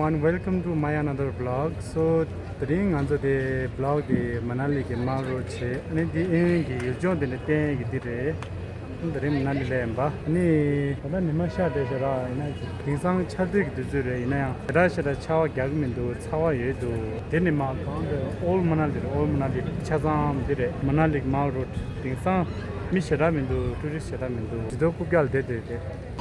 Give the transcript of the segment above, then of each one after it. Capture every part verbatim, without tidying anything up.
And welcome to my another vlog. So དེ་རིང་ང་ཚོ་དེ་vlog དེ་མ་ན་ལི་གི་མལ་རོལ་བྱས། ཨ་ནི་དེ་གཡས་གཡོན་གྱི་ཡུལ་ལྗོངས་དེ་འདྲ་བསྟན་ཡས་ཀྱི་དེ་རེད། དེ་རིང་མ་ན་ལི་ལ་ཡིན་པ། ཨ་ནི་ད་ལྟ་ཉི་མ་ཤར་བསྡད་ཤག་ར། ཡིན་ན་དེང་སང་ཆར་དུས་ཀྱི་དུས་ཚོད་རེད། ཡིན་ན་ཡང་ཞེ་དྲག་ཞེ་དྲག་ཆར་པ་རྒྱག་གི་མི་འདུག་ཚ་བ་ཡོད་འདུག་དེ་ནི་མ་གང་དུ་ཨོལ་མ་ན་ལི་རེད། ཨོལ་མ་ན་ལི་ཆ་ཚང་འདི་རེད། མ་ན་ལི་མལ་རོལ། དེང་སང་མི་ཞེ་དྲག་མི་འདུག་ཊུ་རི་སི་ཞེ་དྲག་མི་འདུག་ཇུས་གཏོགས་རྐུབ་བཀྱག་ལ་བསྡད་བསྡད་དེ།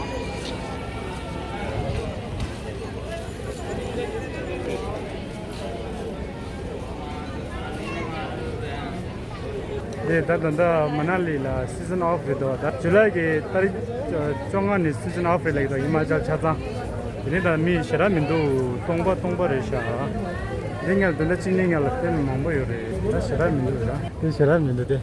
དེ་ད་ད་ལྟ་མ་ན་ལི་ལ་སི་ཛན་ཨོཕ་རེད་དོ། ད་ཇུ་ལའི་གི་ཏ་རིག་བཅོ་ལྔ་ནས་སི་ཛན་ཨོཕ་རེད་ལབ་ཀྱི་འདུག་ཧི་མ་ཅལ་ཆ་ཚང་། དེ་ནས་ད་མི་ཞེ་དྲག་མི་འདུག་སྟོང་པ་སྟོང་པ་རེད་ཤག་འདི་ངས་ད་ལྟ་གཅིག་ནས་ངས་ལ་དཔེ་མང་པོ་ཡོད་རེད། ད་ཞེ་དྲག་མི་འདུག་ད་དེ་ཞེ་དྲག་མི་འདུག་སྟེ།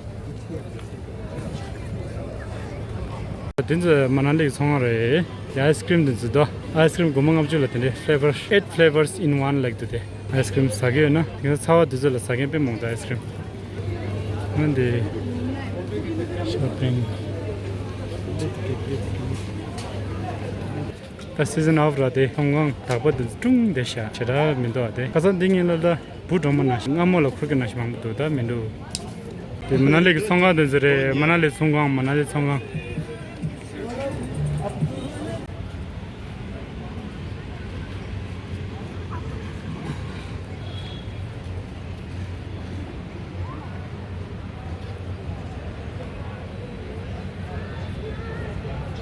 དེ་ཚོ་མ་ན་ལི་གི་ཚོང་ཁང་རེད། དེ་ཨའི་སི་ཀྲིམ་དེ་ཚོ་འདུག་ཨའི་སི་ཀྲིམ་སྒོར་མོ་ལྔ་བཅུ་ལ་དེ་འདྲའི་ཕེ་ལེ་ཝར་eight flavors in one ལབ་འདུག་སྟེ། ཨའི་སི་ཀྲིམ་ཟ་གི་ཡོད་ན། དེང་སང་ཚ་བ་དུས་ཚོད་ལ་ཟ་མཁན་དཔེ་མང་འདུག་ཨའི་སི་ཀྲིམ། འོན་ཏེ་ཤོ་པིང་། ད་སི་ཛན་ཨོཕ་ར། དེ་ཚོང་ཁང་དག་པ་དེ་ཚོ་ཀྲུང་བསྡད་ཤག་ཞེ་དྲག་མི་འདུག་ཨ། དེ་ཁ་སང་འདི་ཉིན་ལ་ད་བུ་སྒྲོལ་མ་ནང་བཞིན་སྔ་མོ་ལ་ཁུར་གི་ནང་བཞིན་མང་པོ་འདུག་ད་མི་འདུག་དེ་མ་ན་ལི་གི་ཚོང་ཁང་དེ་ཚོ་རེད། མ་ན་ལི་ཚོང་ཁང་། མ་ན་ལི་ཚོང་ཁང་།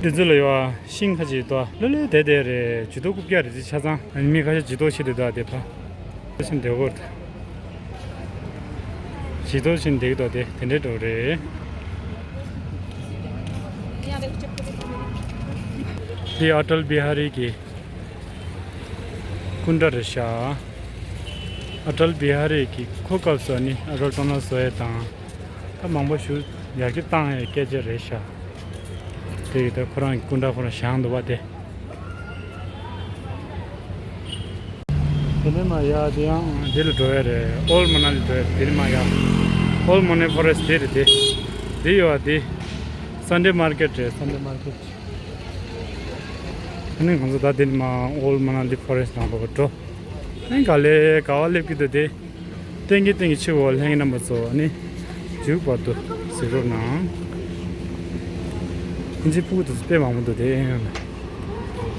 དེ་ཚོ་ལ་ཡོད་ཤིང་ཁ་ཅིག་ཏོ་ལོ་ལོ་དེ་དེ་རེད། ཇུས་གཏོགས་རྐུབ་བཀྱག་རེད། དེ་ཆ་ཚང་མི་ཁ་ཤས་ཇུས་གཏོགས་བྱེད་དུ་ད་དེ་ཕ་ཆེན་དེ་གོ་ཇུས་གཏོགས་ཆེན་དེ་གི་ཏོ་དེ་དེ་འདྲའི་འགྲོ་རེད། འདི་ཨ་ཏལ་བི་ཧ་རི་གི་སྐུ་འདྲ་རེད་ཤག་ཨ་ཏལ་བི་ཧ་རི་གི་གོ་སྐབས་སུ་ནི་ཨ་ཏལ་ཏོ་ན་བཟོ་ཡས་དང་། ད་མང་པོ་ཞིག་ཡར་རྒྱས་བཏང་ཡས་སྐད་ཆ་རེད་ཤག་དེ་ཡི་ད་ཁོ་རང་གི་སྐུ་འདྲ་ཁོ་རང་བཞེངས་འདུག་པ་དེ། དེ་ནས་མར་ཡར་དེ་ཡང་འདི་ལ་འགྲོ་ཡས་རེད། ཨོལ་མ་ན་ལི་འགྲོ་ཡས་རེད། དེ་ནས་མར་ཡར་ཨོལ་མ་ན་ལི་ཕོ་རེ་སི་ཊི་དེ་རེད། དེ་དེ་ཡོད་པ་དེ་སན་ཌེ་མར་ཀེ་ཊི་རེད། སན་ཌེ་མར་ཀེ་ཊི། ཨ་ནི་ང་ཚོ་ད་དེ་ནས་མར་ཨོལ་མ་ན་ལི་ཕོ་རེ་སི་ཊི་ནང་ལོགས་ལ་འགྲོ། ཨ་ནི་ག་ལེ་ག་བ་སླེབས་ཀྱི་འདུག་དེ། ཏན་གྱི་ཏན་གྱི་ཕྱི་བོ་ལྷན་རྒྱས་རྣམ་པ་ཚོ་ནི་མཇུག་བར་དུ་གཟིགས་རོགས་གནང་། ཨིན་ཇི་ཕྲུ་གུ་དེ་ཚོ་དཔེ་མང་པོ་འདུག་དེ་ཡང་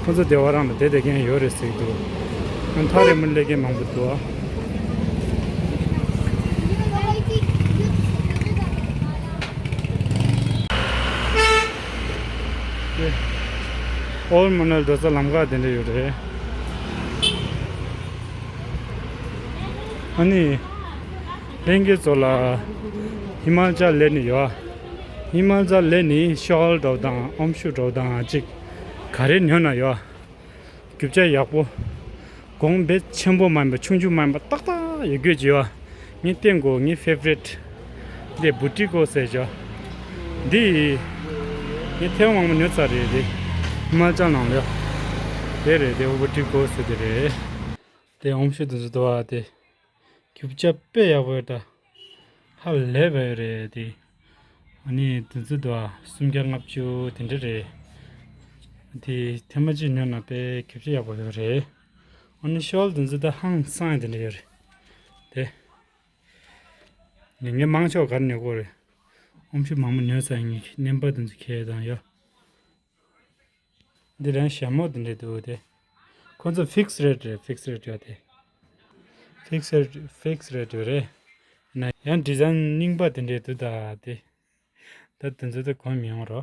ཁོ་ཚོ་སྡེ་བ་རང་ལ་བསྡད་བསྡད་མཁན་ཡོད་རེད་ཟེར་གྱི་འདུག་ཨ་ཐག་རིང་མོ་སླེབས་མཁན་མང་པོ་འདུག་ཨ། ཨོལ་མ་ན་ལི་འགྲོ་ས་ལམ་ཁ་དེ་འདྲ་ཡོད་རེད། ཨ་ནི་ལྷན་རྒྱས་ཚོ་ལ་ཧི་མ་ཅལ་ལེ་ནི་ཡོད། ཧི་མ་ཅལ་ལེ་ནི་ཤོལ་འདྲ་བོ་དང་ཨོམ་ཤུ་འདྲ་བོ་དང་གཅིག་ག་རེ་ཉོ་ན་ཡོད། རྒྱུ་ཆ་ཡག་པོ། གོང་དཔེ་ཆེན་པོ་མ་ཡིན་པ་ཆུང་ཆུང་མ་ཡིན་པ་ཏག་ཏག་ཡོད་རྒྱུ་ཅིག་ཡོད། ངས་བསྟན་དགོས། ངའི་ཕེ་ཝ་རིཊ་འདི་བུ་ཏི་ཀོ་ཟེར་ཅིག་འདི་ངས་ཐེངས་མང་པོ་ཉོས་ཚར་རེད། དེ་ཧི་མ་ཅལ་ནང་ལ་ཡོད། དེ་རེད། དེ་བུ་ཏི་ཀོ་ཟེར་དེ་རེད། དེ་ཨོམ་ཤུ་དེ་ཚོ་འདུག་ཨ། དེ་རྒྱུ་ཆ་དཔེ་ཡག་པོ་ཡོད་ད། ཧ་ལས་པ་ཡོད་རེད་དེ། ཨ་ནི་དེ་ཚོ་འདུག་ཨ། སུམ་བརྒྱ་ལྔ་བཅུ་དེ་འདྲ་རེད། དེ་ཐེངས་མ་གཅིག་ཉོས་ན་དཔེ་རྒྱུ་ཆ་ཡག་པོ་ཡོད་རེད། ཨ་ནི་ཤོལ་དེ་ཚོ་ད་ཧང་སང་དེ་འདྲ་ཡོད་རེད་དེ། ངས་ངས་མང་ཆོག་ག་རེ་ཉོ་དགོས་རེད། ཨོམ་ཤུ་མང་པོ་ཉོས་ཚར། ངས་ནེམ་པ་དེ་ཚོ་ཁྱེར་དང་ཡོད། འདི་རང་ཞྭ་མོ་འདི་འདྲ་འདུག་དེ། ཁོ་ཚོ་ཕིགས་རེ་ཊི་རེད། ཕིགས་རེ་ཊི་ཡོད་དེ། ཕིགས་རེ་ཊི་ཕིགས་རེ་ཊི་ཡོད་རེད། ན་ཡང་ཌི་ཛའིན་རྙིང་པ་འདི་འདྲ་འདུག་ད་དེ། ད་དེ་ཚོ་ད་གོན་མི་ཡོང་རོ།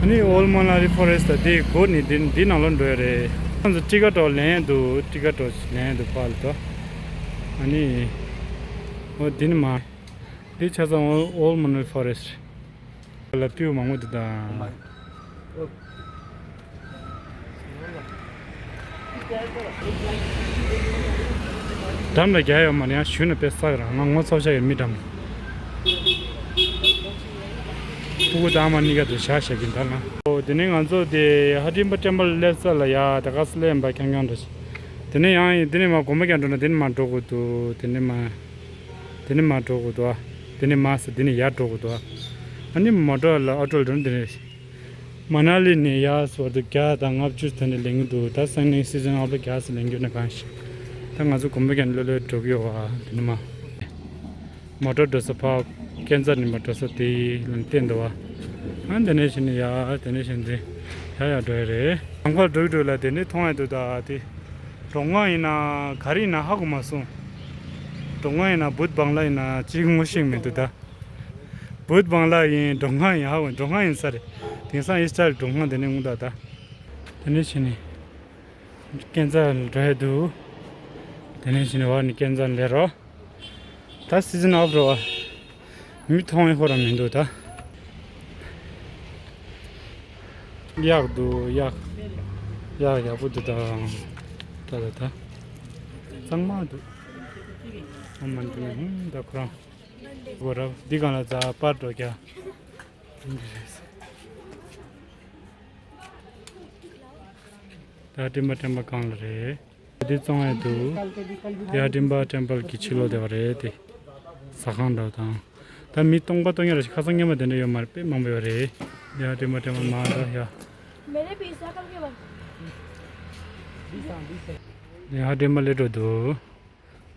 ཨ་ནི་ཨོལ་མ་ན་ལི་ཕོ་རེ་སི་ཊི་ད་དེ་སྒོ་ནས་འདི་འདི་ནང་ལོགས་འགྲོ་ཡ་རེད། ང་ཚོ་ཊི་ཀ་ཊོ་ལེན་འདུག་ཊི་ཀ་ཊོ་ལེན་འདུག་ཕར་ལ་ད། ཨ་ནི་ཨོ་འདི་ནི་མ། འདི་ཆ་ཚང་ཨོལ་ཨོལ་མ་ན་ལི་ཕོ་རེ་སི་ཊི་ལ་སྤྲེའུ་མང་པོ་འདུག་ད། འགྲམ་ལ་རྒྱག་ཡོད་མ་རེད། ཡང་ཞུས་ན་དཔེ་བསགས་རང་ང་ངོ་ཚ་བྱ་ཡོད་མི་འགྲམ། སྤུ་གུ་དང་མ་གཉིས་ཀ་དེ་བཞག་བཞག་གིན་ད་ང་། ཨོ་དེ་ནས་ང་ཚོ་དེ་ཧ་ཏིམ་པ་ཊེམ་པལ་སླེབས་ས་ལ་ཡ་ད་ག་སེ་སླེབས་ཡིན་པ་ཁྱང་ཁྱང་འདྲ་ཞིག་དེ་ནས་ཡང་དེ་ནས་མ་དགོན་པ་རྒྱག་འགྲོ་ན་དེ་ནས་མ་འགྲོ་དགོས་འདུག་དེ་ནས་མ། དེ་ནས་མ་འགྲོ་དགོས་འདུག་ཨ། དེ་ནས་མ་ཟེར་དེ་ནས་ཡར་འགྲོ་དགོས་འདུག་ཨ། ཨ་ནི་མོ་ཊ་ལ་ཨོ་ཊོ་ལ་འགྲོ་འདི་རེད། མ་ན་ལི་ནས་ཡར་སོ་དུ་བརྒྱ་དང་ལྔ་བཅུ་དེ་འདྲ་ལེན་གྱི་འདུག་ད་སང་ཉིན་སི་ཛན་ཨོཕ་ལ་བརྒྱ་ཙམ་ལེན་རྒྱུ་ན་གང་ཤེས། ད་ང་ཚོ་དགོན་པ་རྒྱ་ནས་ལོ་ལོ་འགྲོ་གི་ཡོད་བ་འདི་ནི་མ། མོ་ཊ་འགྲོ་ས་ཕར་ཀན་ཛ་ནས་མ་འགྲོ་ས་དེ་ལ་བསྟན་འདུག་བ། ཨ་འདི་ནས་བྱས་ནས་ཡར་དེ་ནས་བྱས་ནས་ཡར་ཡར་འགྲོ་ཡ་རེད། ལམ་ཁ་འགྲོ་འགྲོ་ལ་དེ་འདྲ་མཐོང་ཡ་འདུག་ད་དེ། འབྲོང་ང་ཡིན་ན་ག་རེ་ཡིན་ན་ཧ་གོ་མ་སོང་། འབྲོང་ང་ཡིན་ན་བུད་བང་ལ་ཡིན་ན་ཅིག་ངོ་ཤེས་མི་འདུག་ད། བུད་བང་ལ་ཡིན་འབྲོང་ང་ཡིན་ཧ་གོ། འབྲོང་ང་ཡིན་ས་རེད། དེང་སང་ཨི་སི་ཊལ་འབྲོང་ང་དེ་ནས་འོང་ད་ད། དེ་ནས་བྱས་ནས་ཀན་ཛ་འགྲོ་ཡ་འདུག་དེ་ནས་བྱས་ནས་བར་ནས་ཀན་ཛ་སླེབས་རོགས། ད་སི་ཛན་ཨོཕ་རེད་བ། མི་མཐོང་བའི་ཧོ་ར་མི་འདུག་ད། གཡག་འདུག་གཡག་གཡག་ཡག་པོ་འདུག་ད། ད་ད་ད། གཙང་མ་འདུག་ཨ་མ་འདུག་ཧུམ་ད་ཁོ་རང་། གོ་རབ་འདི་གང་ལ་ཛ་པར་འགྲོ་རྒྱ། ད་སྤྲིན་པ་སྤྲིན་པ་གང་ལ་རེད། འདི་བཙོང་ཡ་འདུག་འདི་ཧ་ཏིམ་པ་ཊེམ་པལ་གྱི་ཕྱི་ལོགས་དེ་བ་རེད་དེ། ཟ་ཁང་འདྲ་བ་དང་། ད་མི་སྟོང་པ་སྟོང་ཉག་རེ་ཞིག་ཁ་སང་སྔོན་མ་དེ་འདྲ་ཡོད་མ་རེད། དཔེ་མང་པོ་ཡོད་རེད། འདི་ཧ་ཏིམ་པ་ཊེམ་པལ་མ་འདྲ་ཡ། འདི་ཧ་ཏིམ་པ་སླེབས་འགྲོ་འདུག་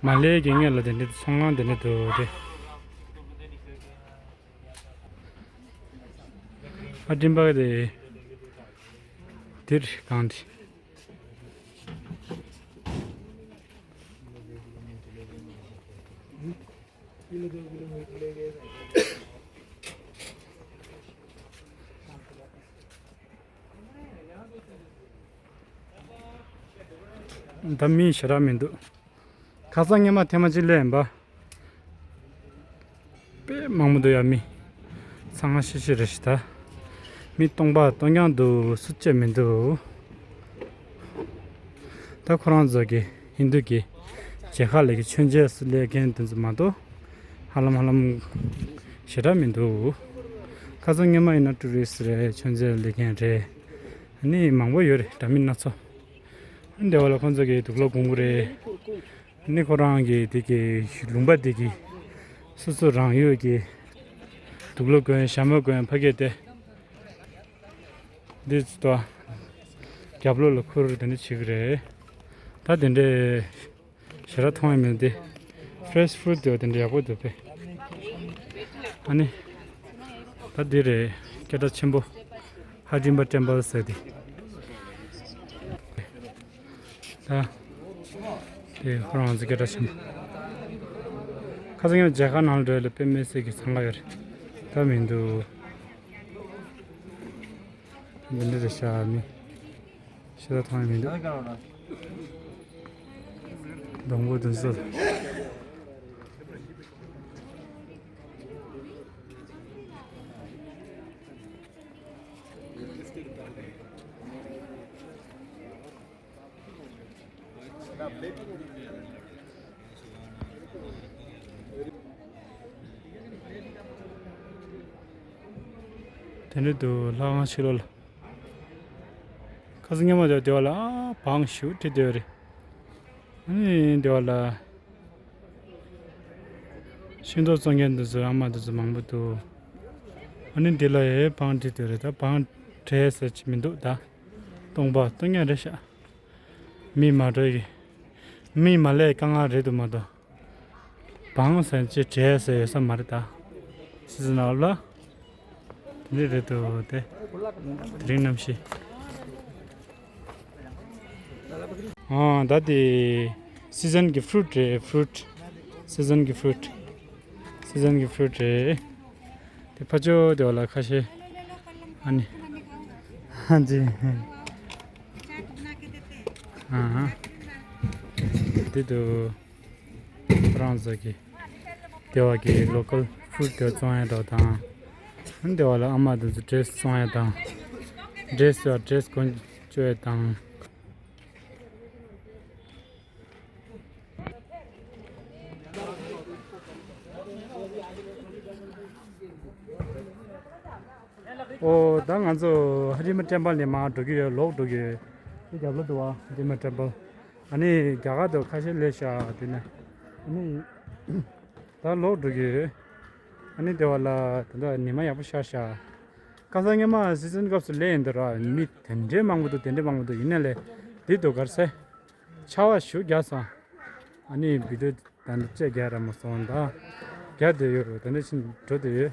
མ་སླེབས་ཀྱི་སྔོན་ལ་དེ་འདྲ་ཚོང་ཁང་དེ་འདྲ་འདུག་རེད། ཧ་ཏིམ་པ་དེ། འདིར་གང་དེ། ད་མི་ཞེ་དྲག་མི་འདུག་ཁ་སང་སྔོན་མ་ཐེངས་མ་གཅིག་སླེབས་ཡིན་པ། དཔེ་མང་པོ་འདུག་ཡ། མི་ཚང་མ་ཤི་ཤི་རེད་ཤི་ད། མི་སྟོང་པ་སྟོང་རྐྱང་འདུག་སུ་གཅིག་མི་འདུག་ད་ཁོ་རང་ཚོ་གི་ཧིན་རྡུ་གི་མཇལ་ཁ་ལས་ཀྱི་མཆོད་མཇལ་སུ་སླེབས་མཁན་དེ་ཚོ་མ་གཏོགས་ཧ་ལམ་ཧ་ལམ་ཞེ་དྲག་མི་འདུག་ཁ་སང་སྔོན་མ་ཡིན་ན་ཊུ་རི་སི་རེད། མཆོད་མཇལ་སླེབས་མཁན་རེད། ཨ་ནི་མང་པོ་ཡོད་རེད། འདྲ་མིན་སྣ་ཚོགས། འདི་བ་ལ་ཁོང་ཚོ་གི་དུག་ལོག་གོན་གི་རེད། ནི་ཁོ་རང་གི་དེ་གི་ལུང་པ་དེ་གི་སོ་སོ་རང་ཡོད་ཀྱི་དུག་ལོག་གོན་ཞྭ་མོ་གོན་ཕ་གི་དེ། འདི་ཚོ་རྒྱབ་ལོགས་ལ་ཁུར་དེ་འདྲ་བྱེད་ཀྱི་རེད། ད་དེ་འདྲའི་ཞེ་དྲག་མཐོང་ཡ་མེད་དེ། ཕ་རེ་ཤི་ཕུ་རུ་ཊི་དེ་འདྲ་ཡག་པོ་འདུག་པས། ཨ་ནི། ད་འདི་རེད། སྐད་གྲགས་ཆེན་པོ། ཧ་ཏིམ་པ་ཊེམ་པལ་ཟེར་དེ། ད། དེ་ཁོ་རང་ཚོ་སྐད་གྲགས་ཆེན་པོ། ཁ་སང་ཡང་མཇལ་ཁ་ནང་ལ་འགྲོ་ཡ་ལ་དཔེ་མི་སྲིད་ཀྱི་འཚང་ཁ་ཡོད་རེད། ད་མི་འདུག་འདི་འདྲ་རེད་ཤག་མི། ཤ་ད་ཐང་མི་འདུག་སྡོང་པོ་དུ་སོ། དེ་འདྲ་འདུག་ལྷ་ཁང་ཕྱི་ལོགས་ལ། ཁ་སང་སྔོན་མ་དེ་བ་ལ་ཨ་བང་ཞིག་ཁྲིད་བསྡད་ཡོད་རེད། ཨ་ནི་དེ་བ་ལ། ཤིང་ཏོག་བཙོང་མཁན་འདི་ཚོ་ཨ་མ་འདི་ཚོ་མང་པོ་འདུག་ཨ་ནི་འདི་ལ་ཡའི་བང་ཁྲིད་བསྡད་ཡོད་རེད། ད་བང་བྲེག་ཟེར་གྱི་མི་འདུག་ད་སྟོང་པ་སྟོང་ཉག་རེད་ཤག་མི་མ་འགྲོ་གི། མི་མ་སླེབས་དཀའ་ངལ་རེད་འདུག་མ་གཏོགས། བང་ཟེར་ཅིག་བྲེག་ཟེར་ཡོད་ས་མ་རེད་ད། སི་ཛན་ཨོཕ་ལ། དེ་འདྲ་རེད་འདུག་སྟེ། དེ་རིང་གནམ་གཤིས། ཨ་ད་དེ་སི་ཛན་གྱི་ཕུ་རུ་ཊི་རེད། ཕུ་རུ་ཊི། སི་ཛན་གྱི་ཕུ་རུ་ཊི། སི་ཛན་གྱི་ཕུ་རུ་ཊི་རེད། དེ་ཕ་ཅོ་དེ་བ་ལ་ཁ་ཤས། ཨ་ནི། ཧ་ཇི། ཨ་ཧ། དེ་དུ། ཁོ་རང་ཚོ་གི་སྡེ་བ་གི་ལོ་ཀལ་ཕུ་རུ་ཊི་དེ་བཙོང་ཡ་འདྲ་བ་དང་། སྡེ་བ་ལ་ཨ་མ་དེ་ཚོ་ཌི་རེ་སི་བཙོང་ཡ་དང་། ཌི་རེ་སི་ཡ་ཌི་རེ་སི་གོན་བཅོས་ཡ་དང་། ཨོ་ད་ང་ཚོ་ཧ་ཏིམ་པ་ཊེམ་པལ་ནས་མར་འགྲོ་གི་ཡོད། ལོག་འགྲོ་གི་ཡོད། དེ་རྒྱབ་ལོགས་འདུག་བ། ཧ་ཏིམ་པ་ཊེམ་པལ། ཨ་ནི་རྒྱ་གར་དུ་ཁ་ཤས་སླེབས་ཤག་དེ་ནས་ཨ་ནི་ད་ལོག་འགྲོ་གི་ཡོད། ཨ་ནི་དེ་བ་ལ་ད་ལྟ་ཉི་མ་ཡག་པོ་ཤར་ཤག་ཁ་སང་ཉི་མ་སི་ཛན་སྐབས་སུ་སླེབས་ཡིན་འདུག་ར། མི་དེ་འདྲའི་མང་པོ་འདུག་དེ་འདྲའི་མང་པོ་འདུག་ཡིན་ནའི་ལས་འདི་འདུག་ག་རེ་ཟེར། ཆར་པ་ཞེ་པོ་བརྒྱབ་སོང་། ཨ་ནི་བི་ཌིའོ་ད་འདི་བཅས་རྒྱག་རག་མ་སོང་། ད་རྒྱག་བསྡད་ཡོད་རེད། ད་འདི་ཕྱིན་འགྲོ་བསྡད་ཡོད།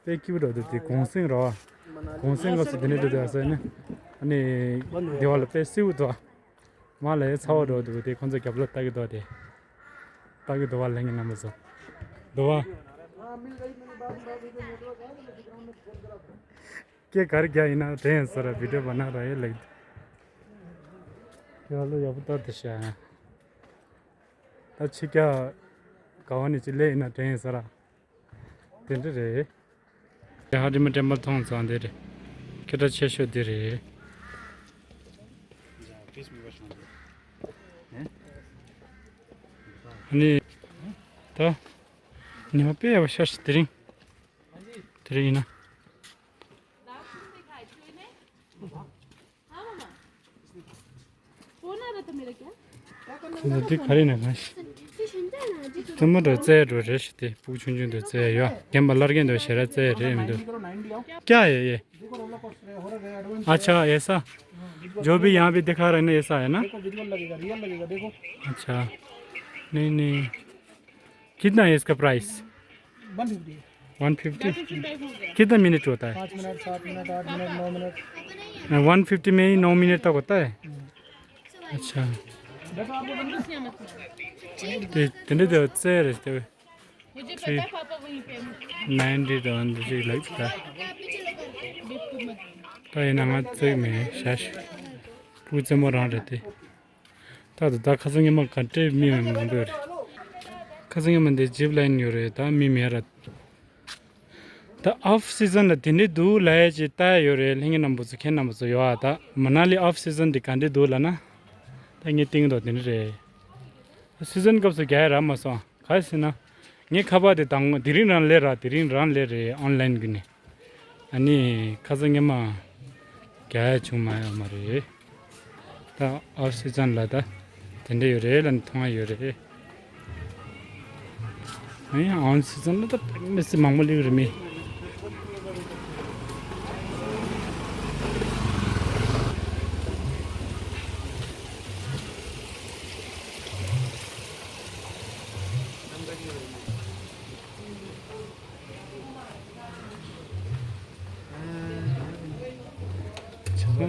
དཔེ་སྐྱིད་པོ་འདྲ་འདུག་དེ་གུང་སེང་རེད་བ། གུང་སེང་སྐབས་སུ་དེ་འདྲ་འདུག་དེ་ཟེར་ནས། ཨ་ནི་དེ་བ་ལ་དཔེ་བསིལ་པོ་འདུག་མ་ལ་ཡའི་ཚ་བ་འདྲ་འདུག་དེ་ཁོང་ཚོ་རྒྱབ་ལོགས་ལྟ་གི་འདུག་དེ་ལྟ་གི་འདུག་བ། ལྷན་རྒྱས་རྣམ་པ་ཚོ། འདུག་བ། སྐད་ག་རེ་རྒྱག་ཡིན་ན་དྲན་ཡོད་ས་ར། བི་ཌིའོ་བ་ན་ར་ཡེ་ལེགས། ཡ་ལོ་ཡག་པོ་ལྟ་དེ་ཤ། ད་ཕྱི་རྒྱལ་ག་བ་ནས་ཅི་ལས་ཡིན་ན་དྲན་ཡོད་ས་ར། དེ་འདྲ་རེད། དེ་ཧ་རི་མ་ཊེམ་པལ་མཐོང་ཙང་དེ་རེད། སྐད་གྲགས་ཆེ་ཤོས་དེ་རེད། ཨ་ནི། ད། ཉི་མ་དཔེ་ཡག་པོ་ཤར་ཤག་དེ་རིང་། དེ་རིང་ཡིན་ན། འདི་ག་རེ་ན་གང་ཞིག་རྩེད་མོ་འདྲ་རྩེ་འགྲོ་རེད་ཤག་དེ་སྤུ་གུ་ཆུང་ཆུང་འདྲ་རྩེ་ཡོད། རྒན་པ་བླ་རྒན་འདྲ་ཞེ་དྲག་རྩེ་རེད་མི་འདུག་ཀྱ་ཡེ་ཡེ། अच्छा, ऐसा? जो भी यहाँ पे दिखा रहे हैं ना, ऐसा है ना? देखो, विजुअल लगेगा, रियल लगेगा, देखो। अच्छा। नहीं, नहीं। कितना है इसका price? One fifty. One fifty? कितना मिनट होता है? पाँच मिनट, सात मिनट, आठ मिनट, नौ मिनट। वन फिफ्टी में ही नौ मिनट तक होता है? हम्म। अच्छा। དེ་དེ་འདྲ་དེ་རྩེ་རེད་དེ། मुझे पता है, पापा वहीं पे हैं। नाइन्टी तो अंदर से लग चुका है। ད་ཡིན་ན་ང་རྩེ་མེད་ཤག་སྤུ་རྩེད་མོ་རང་རེད་དེ། ད་ད་ད་ཁ་སང་ཉི་མ་ག་འདྲའི་མི་མང་པོ་ཡོད་རེད། ཁ་སང་ཉི་མ་འདི་ཇིབ་ལ་ཡིན་ཡོད་རེད། ད་མི་མེད་ར། ད་ཨོཕ་སི་ཛན་ལ་དེ་འདྲའི་འདུག་ལབ་ཡས་ཅིག་ལྟ་ཡ་ཡོད་རེད། ལྷན་རྒྱས་རྣམ་པ་ཚོ་ཁྱེད་རྣམ་པ་ཚོ་ཡོད་ཨ། ད་མ་ན་ལི་ཨོཕ་སི་ཛན་འདི་ག་འདྲའི་འདུག་ལབ་ན། ད་ངས་སྟེང་དུ་དེ་འདྲ་རེད། སི་ཛན་སྐབས་སུ་རྒྱག་ཡ་རག་མ་སོང་། ག་རེ་ཟེར་ན། ངས་ཁ་པར་དེ་དང་དེ་རིང་རང་སླེབས་ར། དེ་རིང་རང་སླེབས་རེད། ཨོན་ལན་གི་ནས། ཨ་ནི་ཁ་སང་ཉི་མ་རྒྱག་ཡ་བྱུང་མ་ཡོད་མ་རེད། ད་ཨོཕ་སི་ཛན་ལ་ད་དེ་འདྲ་ཡོད་རེད་ལབ་ནས་མཐོང་ཡ་ཡོད་རེད། ཨ་ནི་ཨོན་སི་ཛན་ལ་ད་མི་སེར་མང་པོ་སླེབས་རེད་མི།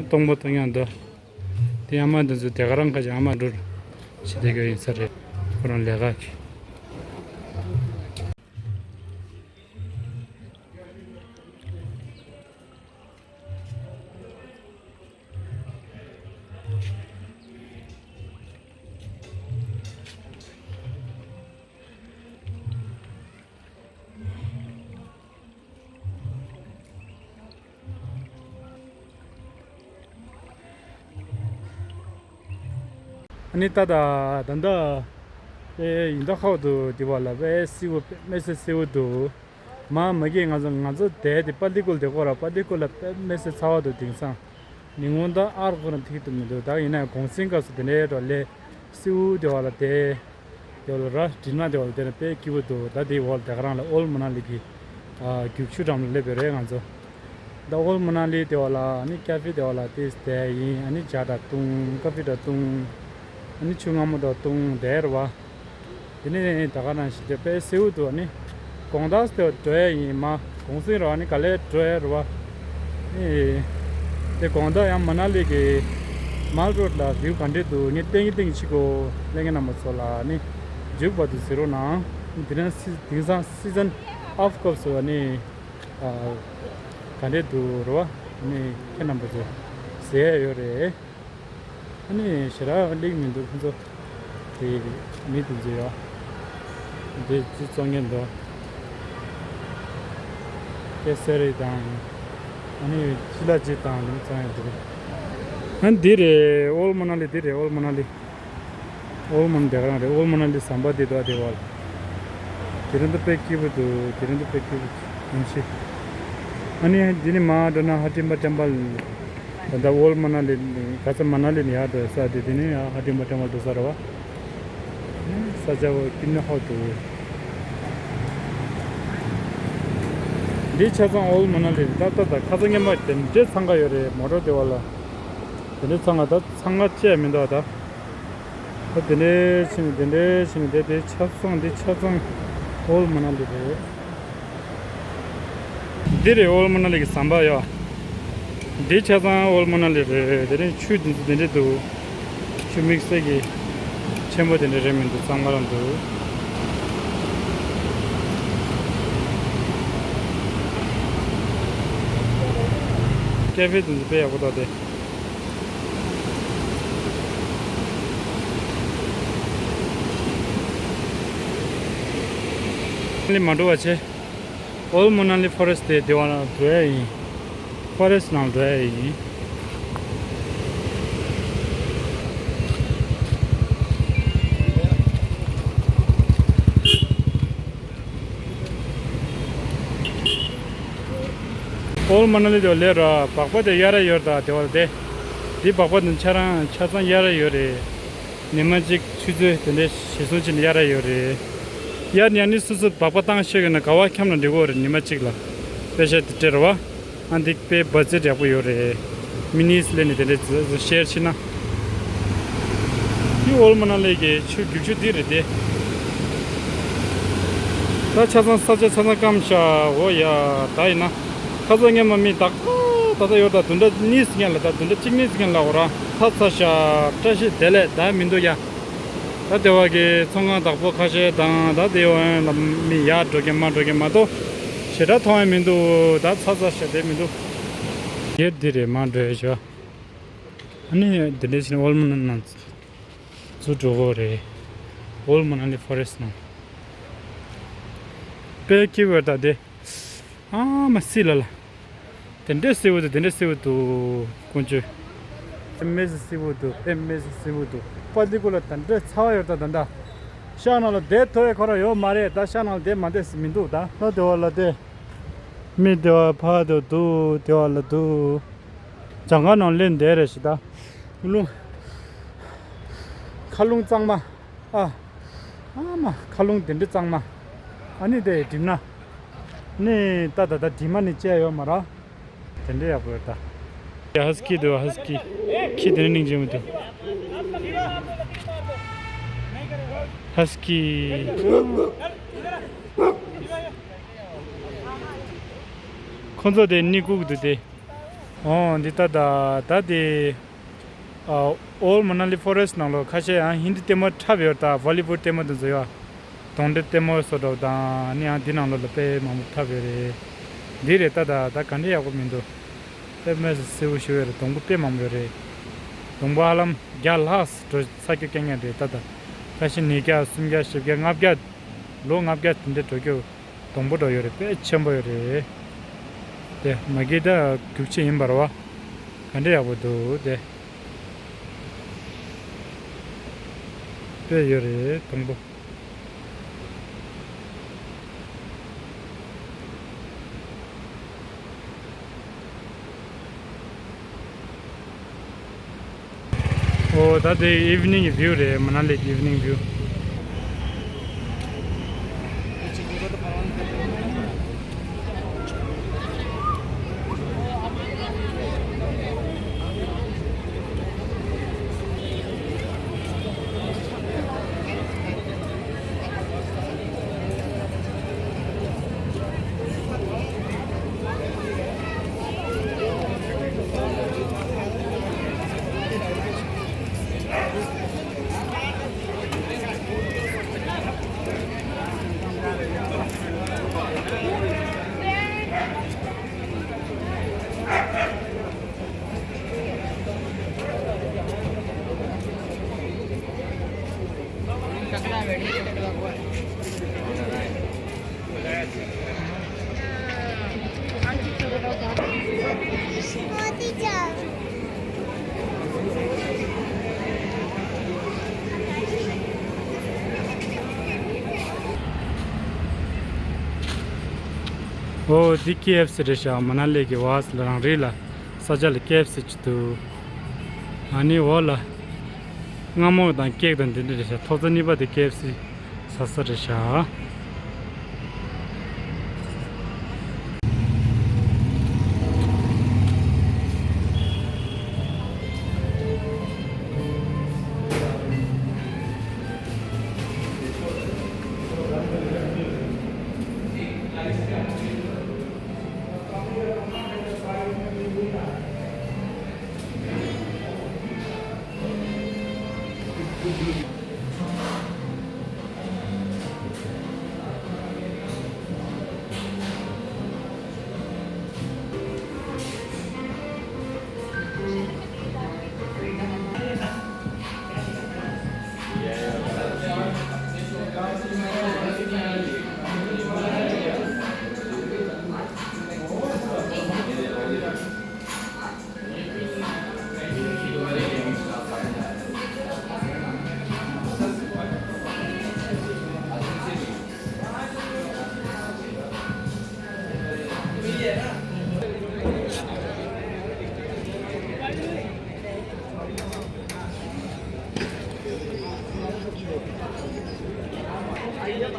སྟོང་པ་སྟོང་ཡང་འདུག་དེ་ཨ་མ་འདི་ཚོ་དེ་ག་རང་ཁ་ཅིག་ཨ་མ་འགྲོ་ཞིག་དེ་ག་ཡིན་ས་རེད། ཁོ་རང་ལས་ཀ་གི། ཨ་ནི་ད་ད་ད་ད་ཨེ་ཡིན་ད་ཁོག་ཏུ་དེ་བ་ལ་ཨེ་སེར་པོ་དམར་སེར་སེར་པོ་འདུག་མ་མ་གིས་ང་ཚོ་ང་ཚོ་དེ་དེ་པ་ལི་ཀུལ་དེ་ཁོ་ར་པ་ལི་ཀུལ་ལ་དམར་སེར་ཚ་བ་འདུག་དེང་སང་ཉིན་གུང་ད་ཨར་ཁོ་རང་ཐིག་ཏུ་མི་འདུག་ད་ཡིན་ན་གུང་སེང་སྐབས་སུ་དེ་འདྲའི་འགྲོ་ལས་སེར་པོ་དེ་བ་ལ་དེ། དེ་བ་ལ་ར་དྲིན་མ་དེ་བ་ལ་དེ་ན་དཔེ་སྐྱིད་པོ་འདུག་ད་དེ་བ་ལ་དེ་ག་རང་ལ་ཨོལ་མ་ན་ལི་གི་ཨ་རྒྱུག་ཆུ་འགྲམ་ལ་སླེབས་པའི་རེད་ང་ཚོ། ད་ཨོལ་མ་ན་ལི་དེ་བ་ལ་ནི་ཀ་ཧྥེ་དེ་བ་ལ་དེ་དེ་ཡིན། ཨ་ནི་ཇ་འདྲ་བཏུང་། ཀ་ཧྥེ་འདྲ་བཏུང་། ཨ་ནི་ཆུ་མངར་མོ་འདྲ་བཏུང་དེ་རེད་བ། དེ་ནས་ད་ག་རང་ཞིག་དེ་དཔེ་སེར་པོ་འདུག་ཨ་ནི་དགོང་དག་དེ་བ་འགྲོ་ཡ་ཡིན། མ་གུང་སེང་རེད་བ། ཨ་ནི་ག་ལེར་འགྲོ་ཡ་རེད་བ། ཨེ། དེ་དགོང་དག་ཡང་མ་ན་ལི་གི་མལ་རོཌ་ལ་བིའུ་ག་འདྲས་འདུག་ངས་སྟེང་གི་སྟེང་གི་ཕྱི་གོ་ལྷན་རྒྱས་རྣམ་པ་ཚོ་ལ་ནི་མཇུག་བར་དུ་གཟིགས་རོགས་གནང་། དེ་རིང་སི་དེང་སང་སི་ཛན་ཨོཕ་སྐབས་སུ་ནི་ཨ་ག་འདྲས་འདུག་རེད་བ། ནི་ཁྱེད་རྣམ་པ་ཚོ་གཟིགས་ཡ་ཡོད་རེད། ཨ་ནི་ཞེ་དྲག་སླེབས་མི་འདུག་ཁོང་ཚོ། དེ་མི་དེ་ཚོ་ཡོད། དེ་ཅི་བཙོང་མཁན་འདུག་ཀེ་སེ་རི་དང་། ཨ་ནི་ཅི་ལ་ཅི་དང་དེ་བཙོང་ཡ་འདུག་ཨ་ནི་འདི་རེད། ཨོལ་མ་ན་ལི་འདི་རེད། ཨོལ་མ་ན་ལི། ཨོལ་མ་ན་དེ་ག་རང་རེད། ཨོལ་མ་ན་ལི་ཟམ་པ་དེ་འདུག་དེ་བ་ལ། དེ་རིང་ད་དཔེ་སྐྱིད་པོ་འདུག་དེ་རིང་ད་དཔེ་སྐྱིད་པོ་འདུག་ཡིན་ཤི། ཨ་ནི་འདི་ནི་མ་འགྲོ་ན་ཧ་ཏི་མ་ཊེམ་པལ། ད་ལྟ་ཨོལ་མ་ན་ལི་ནི་ག་ཚ་མ་ན་ལི་ནི་ཡར་འགྲོ་ས་དེ་དེ་ནི་ཡང་ཧ་ཏི་མ་ཊེམ་པལ་འགྲོ་ས་རེད་བ། ས་ཆ་བོ་སྐྱིད་ནི་ཧོ་འདུག་འདི་ཆ་ཚང་ཨོལ་མ་ན་ལི་རེད། ད་ད་ད་ཁ་སང་སྔོན་མ་དེ་འདྲའི་འཚང་ཁ་ཡོད་རེད། མོ་ཊ་དེ་བ་ལ་དེ་འདྲའི་འཚང་ཁ། ད་འཚང་ཁ་བཅད་མི་འདུག་ད་ད་དེ་འདྲའི་ཕྱིན་དེ་འདྲའི་ཕྱིན། དེ་དེ་ཆ་ཚང་འདི་ཆ་ཚང་ཨོལ་མ་ན་ལི་རེད། འདི་རེད་ཨོལ་མ་ན་ལི་གི་ཟམ་པ་ཡ། འདི་ཆ་ཚང་ཨོལ་མ་ན་ལི་རེད། དེ་རིང་ཆུ་འདི་ཚོ་དེ་འདྲ་འདུག་ཆུ་དམིགས་བསལ་གྱི་ཆེན་པོ་དེ་འདྲ་རེད་མི་འདུག་གཙང་མ་རང་འདུག་ཀེ་ཧྥེ་འདི་ཚོ་དཔེ་ཡག་པོ་འདུག་སྟེ། ལི་མ་འགྲོ་བ་བྱེད། ཨོལ་མོ་ན་ལི་ཕོ་རེ་སི་ཊི་དེ་དེ་བ་ན་འགྲོ་ཡ་ཡིན། ཕོ་རེ་སི་ཊི་ནང་འགྲོ་ཡ་ཡིན། ཨོལ་མོ་ན་ལི་དེ་བ་ལས་ར་སྦག་སྦག་དེ་གཡར་ཡོད་ད། དེ་བ་ལ་དེ་འདི་སྦག་སྦག་དེ་ཆ་རང་ཆ་ཚང་གཡར་ཡོད་རེད། ཉི་མ་གཅིག་ཆུ་ཚོད་དེ་འདྲའི་ཞེ་སོང་ཅིག་ནས་གཡར་ཡོད་རེད། གཡར་ཉན་ནི་སོ་སོ་སྦག་སྦག་བཏང་ཤེས་ཀྱི་ན་ག་བ་འཁྱམ་ན་འགྲིག་གོ་རེད། ཉི་མ་གཅིག་ལ་པེ་ཤ་དེ་སྤྲད་ར་བ། ཨ་འདི་དཔེ་བ་ཚིལ་ཡག་པོ་ཡོད་རེད། མི་ནིས་ལེན་ནས་དེ་འདྲའི་ཚོ་ཤེར་ཕྱིན་ན། འདི་ཨོལ་མོ་ན་ལི་གི་ཆུ་རྒྱུག་ཆུ་འདི་རེད་དེ། ད་ཆ་ཚང་ས་ཆ་ཆ་ཚང་སྐམ་ཤག་འོ་ཡ། ད་ཡིན་ན་ཁ་སང་སྔོན་མ་མི་དག་ད་ད་ཡོད་ད། བདུན་ཕྲག་གཉིས་ཙམ་ལ་ད་བདུན་ཕྲག་གཅིག་གཉིས་ཙམ་ལ་འོ་ར་ཚ་ཚ་ཤག་བཀྲ་ཤིས་བདེ་ལེགས་ད་མི་འདུག་ཡ། ད་དེ་བ་གི་ཚོང་ཁང་བདག་པོ་ཁ་ཤས་དང་ད་དེ་བ་ལ་མི་ཡར་འགྲོ་མཁན་མར་འགྲོ་མཁན་མ་གཏོགས་ཞེ་དྲག་མཐོང་ཡ་མི་འདུག་ད་ཚ་ཚ་ཤག་དེ་མི་འདུག་གེ་ཊི་འདི་རེད། མར་འགྲོ་ཡ་ཞོ། ཨ་ནི་འདི་འདྲ་ཞིག་ཨོལ་མོ་ན་ལི་ནང་ཚུར་འགྲོ་གོ་རེད། ཨོལ་མོ་ན་ལི་ཕོ་རེ་སི་ཊི་ནང་། དཔེ་སྐྱིད་པོ་ད་དེ། ཨ་མ་སི་ལ་ལ། དེ་འདྲའི་སེར་པོ་འདུག་དེ་འདྲའི་སེར་པོ་འདུག་ཀུན་སྤྱོད། དཔེ་མི་སྲིད་སེར་པོ་འདུག་དཔེ་མི་སྲིད་སེར་པོ་འདུག་པ་ཏི་ཀུ་ལ་དེ་འདྲའི་ཚ་བ་ཡོད་ད། ད་ད་ཤག་ནང་ལ་བསྡད་ཐུབ་ཡ་ཁོ་རང་ཡོད་མ་རེད། ད་ཤག་ནང་ལ་བསྡད་མ་བསྡད་ཟེར་མི་འདུག་ད་ལོ་དེ་བ་ལ་དེ། མི་དེ་བ་ཕ་དེ་འདུག་དེ་བ་ལ་འདུག་གྱང་ཁ་ནང་ལེན་བསྡད་རེད་ཞེ་ད། ལུང་། མཁའ་རླུང་གཙང་མ། ཨ། ཨ་མ་མཁའ་རླུང་དེ་འདྲའི་གཙང་མ། ཨ་ནི་དེ་འགྲིམ་ན། ནི་ད་ད་ད་འགྲིམ་མ་ནི་བཅད་ཡོད་མ་ར། དེ་འདྲའི་ཡག་པོ་ཡོད་ད། ཡ་ཧ་སི་ཀི་འདུག་ཧ་སི་ཀི། ཁྱི་དེ་འདྲའི་སྙིང་རྗེ་མོ་འདུག་ཧ་སི་ཀི། ཁོ་ཚོ་དེ་ནི་ལྐུགས་འདུག་དེ། ཨོ་འདི་ད་ད་ད་དེ། ཨོལ་མོ་ན་ལི་ཕོ་རེ་སི་ཊི་ནང་ལོགས་ཁ་ཤས་ཡང་ཧིན་དི་ལྟད་མོ་འཁྲབ་ཡོད་ད། བྷོ་ལི་ཝུཌ་ལྟད་མོ་དེ་ཚོ་ཡོད། གདོན་འདྲེ་ལྟད་མོ་བཟོ་འདྲ་དང་ནི་ཡང་འདི་ནང་ལོགས་ལ་དཔེ་མང་པོ་འཁྲབ་ཡོད་རེད། འདི་རེད་ད་ད་ད་ག་འདྲ་ཡག་པོ་མི་འདུག་དཔེ་མི་སྲིད་སེར་པོ་ཞིག་ཡོད་རེད། སྡོང་པོ་དཔེ་མང་པོ་ཡོད་རེད། སྡོང་པོ་ཧ་ལམ་བརྒྱ་ལྷག་འགྲོ་ས་སྐྱོ་སྐྱེ་ངེས་རེད་ད་ད། ཁ་ཤས་ཉིས་བརྒྱ་སུམ་བརྒྱ་བཞི་བརྒྱ་ལྔ་བརྒྱ། ལོ་ལྔ་བརྒྱ་དེ་འདྲ་འགྲོ་རྒྱུ། སྡོང་པོ་འདྲ་ཡོད་རེད། དཔེ་ཆེན་པོ་ཡོད་རེད། དེ་མ་གི་ད་རྒྱུག་ཆེ་ཡིན་པ་རེད་བ། ག་འདྲ་ཡག་པོ་འདུག་དེ། དཔེ་ཡོད་རེད་སྡོང་པོ། ཨོ་ད་དེ་ཨི་ཝི་ནིང་གི་བིའུ་རེད། མ་ན་ལི་གི་ཨི་ཝི་ནིང་བིའུ། ཨོ་འདི་ཀེ་ཨེཕ་སི་རེད་ཤག་མ་ན་ལི་གི་བ་སི་ལ་རང་རེད་ལ། ས་ཆ་ལ་ཀེ་ཨེཕ་སི་ཅིག་འདུག་ཨ་ནི་འོག་ལ་མངར་མོ་དང་ཀེག་དང་འདི་འདྲ་རེད་ཤག་ཐོག་རྩེག་གཉིས་པ་དེ་ཀེ་ཨེཕ་སི་ཟ་ས་རེད་ཤག་ད་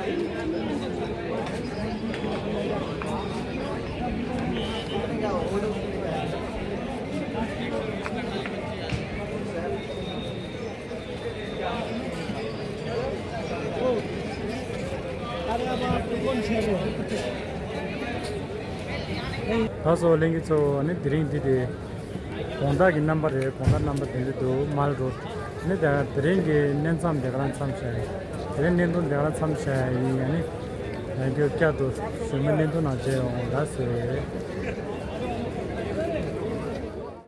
སོ་ལྷན་རྒྱས་ཚོ་ནི་དེ་རིང་འདི་དེ་དགོང་དག་གི་རྣམ་པ་རེད། དགོང་དག་རྣམ་པ་དེ་འདྲ་འདུག་མལ་རོ་ནི་དེ་དེ་རིང་གི་གནས་མཚམས་དེ་ག་རང་མཚམས་བྱས། དེ་རིང་གནས་སྟངས་དེ་ག་རང་མཚམས་བྱས་ཡིན་ཡང་ནི་ང་ཚོ་བསྐྱར་དུ་གཞུང་མ་གནས་སྟངས་ནང་བྱས་ཡོང་ད་ཟེར།